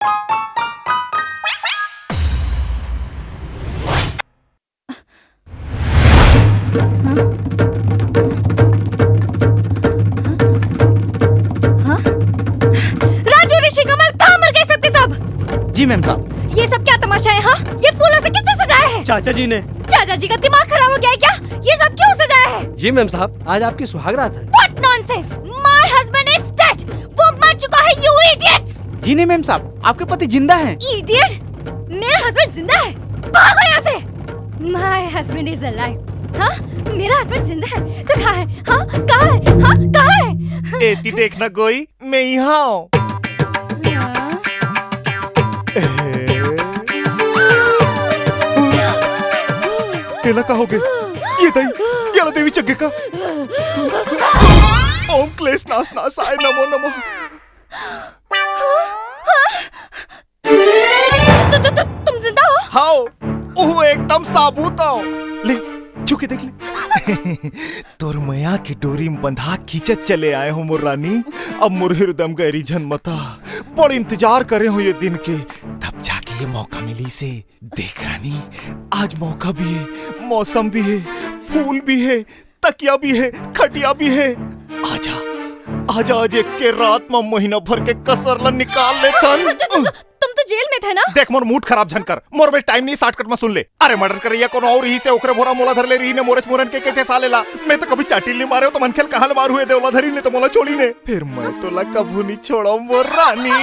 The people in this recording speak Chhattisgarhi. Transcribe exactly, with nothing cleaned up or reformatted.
राजू, ऋषि, कमल, कहाँ मर गए सबके सब? जी मैम साहब। ये सब क्या तमाशा है, हाँ? ये फूलों से किसने सजाया है? चाचा जी ने। चाचा जी का दिमाग खराब हो गया है क्या? ये सब क्यों सजाया है? जी मैम साहब, आज आपकी सुहागरात है। What nonsense! My husband is dead. वो मर चुका है, you idiots! जी नहीं मैम साहब, आपके पति जिंदा हैं। Idiot! मेरा हस्बैंड जिंदा है? भागो यहाँ से! My husband is alive. हाँ, मेरा हस्बैंड जिंदा है तो कहाँ है? हाँ, कहाँ है? हाँ, कहाँ है? एती देखना गोई, मैं यहाँ हूँ। हाँ? एला का होगे? ये दई, एला देवी चघे का। ओम क्लेश नाश नाशाय नमो नमः। तु, तु, तु, तुम जिंदा हो? हाओ, ओह एकदम साबुत हो। ले, छू के देख ले। तोर मया के डोरी में बंधा खींचत चले आए हो मोर रानी। अब मोर हृदय में गैरी झन मता। बड़ इंतजार करे हो ये दिन के, तब जाके ये मौका मिली से। देख रानी, आज मौका भी है, मौसम भी है, फूल भी है, तकिया भी है, खटिया भी है। आजा, आजा, आज एक के रात में महीना भर के कसर ला निकाल लेथन। तु, तु, तु, तुम तो जेल में थे ना? देख मोर मूड खराब झन कर, मोर बेस टाइम नहीं शॉर्टकट में सुन ले। अरे मर्डर करैया कोनो और ही से ओकरे भोरा मोला धर ले रही ने मोरेच मोरन के कहते साले ला। मैं तो कभी चाटिल नहीं मारे हो तो मनखेल कहाँ ले मारू है देवला धरी ने तो मोला छोड़ी ने। फिर मैं तोला कभू नहीं छोड़ो मोर रानी।